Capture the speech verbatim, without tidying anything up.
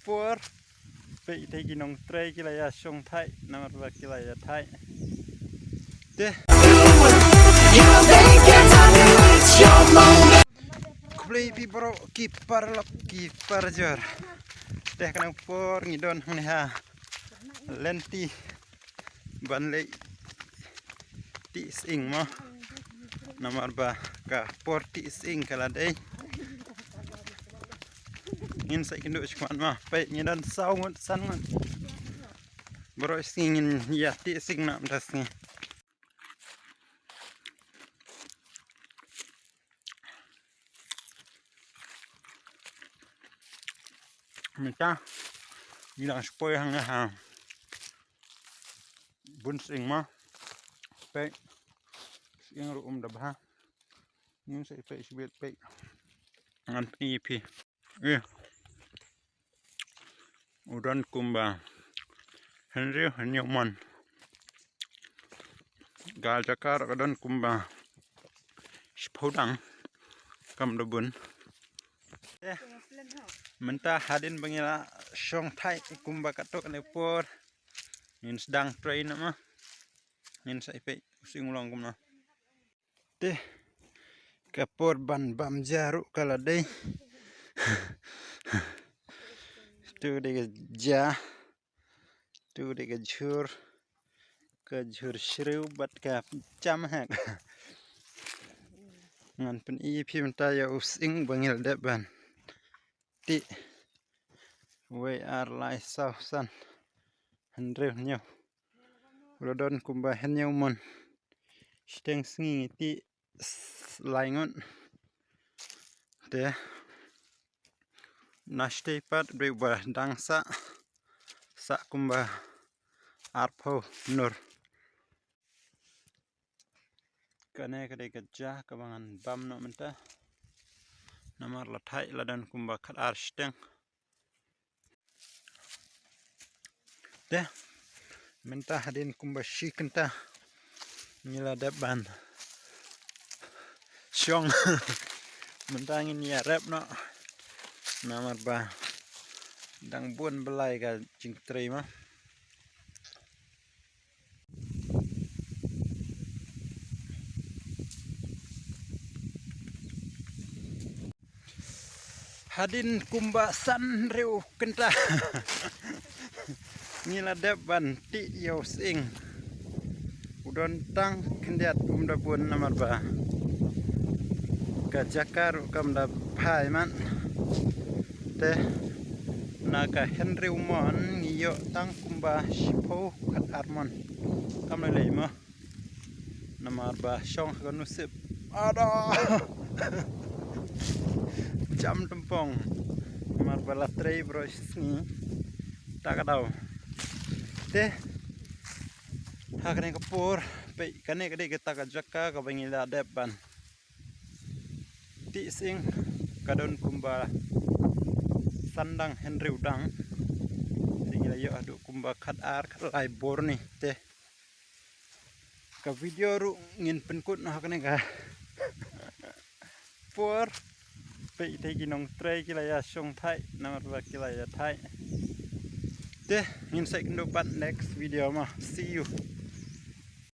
por. Peit te ki nongtrei ki la ïa shong thait namar ba ki la ïa thait. Te khublei phi baroh ki paralok ki parajor. Te kane ka por ngi don hangne ha lynti ban leit tih sying mo. Namar ba ka por tih sying ka la dei. Ngin sa ïakynduh shakhmat mo. Peit ngi don saw ngut san ngut. Baroh sngi ngin ïa tih sying na mynta sngi. Mynta ngi dang shu poi hangne ha bun sying mo. Peit sying ruh um da bha. Ngin sa ïa peit shibit peit. Ngan pyni ïa phi. Eh. U don kumba hynriew hynñiew mon. Ka jaka ruh ka don kumba shiphew dang kam da bun. Eh, mynta hadien ba ngi la shong thait kumba katto katne por ngin sdang trei noh mo. Ngin sa ïa peit u sying u long kumno. Te ka por ban bam ja ruh ka la dei. Tu dei ka ja. Tu dei ka jhur. Ka jhur shriew bad ka jam hek. Ngan pyni ïa phi mynta ïa u sying ba ngi la dep ban tih. Wei ar lai saw san hynriew hynñiew. U la don kumba hynñiew mon. Shiteng sngi ngi tih s-, lai ngut. Te na shatei pat dei uba dang sah, sah kumba arphew nur. Kane ka dei ka ja kaba ngan bam noh mynta. Namar la thait la don kumba khatar shiteng. Te mynta hadien kumba shi kynta ngi la dep ban shong. Mynta ngin ïa rep noh namar ba dang bun ba lai ka jingtrei mo. Hadien kumba san hynriew kynta ngi la dep ban tih ïa u sying. U don tang khyndiat um da bun namar ba ka jaka ruh kam da phai man. Te na ka hynriew mon ngi ïoh tang kumba shiphew khatar mon. Kam lei lei mo. Namar ba shong ha ka nusip. Ada. Jam tympong. Namar ba la trei baroh shi sngi. Ta ka daw. Te ha kane ka por peit kane ka dei kata ka jaka kaba ngi la dep ban tih sying, ka don kumba san dang hynriew dang. Te ngi la ïoh haduh kumba khatar khatlai bor ni te. Ka video ruh ngin pynkut noh ha kane ka por. Peit te ki nongtrei ki la ïa shong thait namar ba ki la ïa thait. Te ngin sa ïakynduh pat next video mo. See you.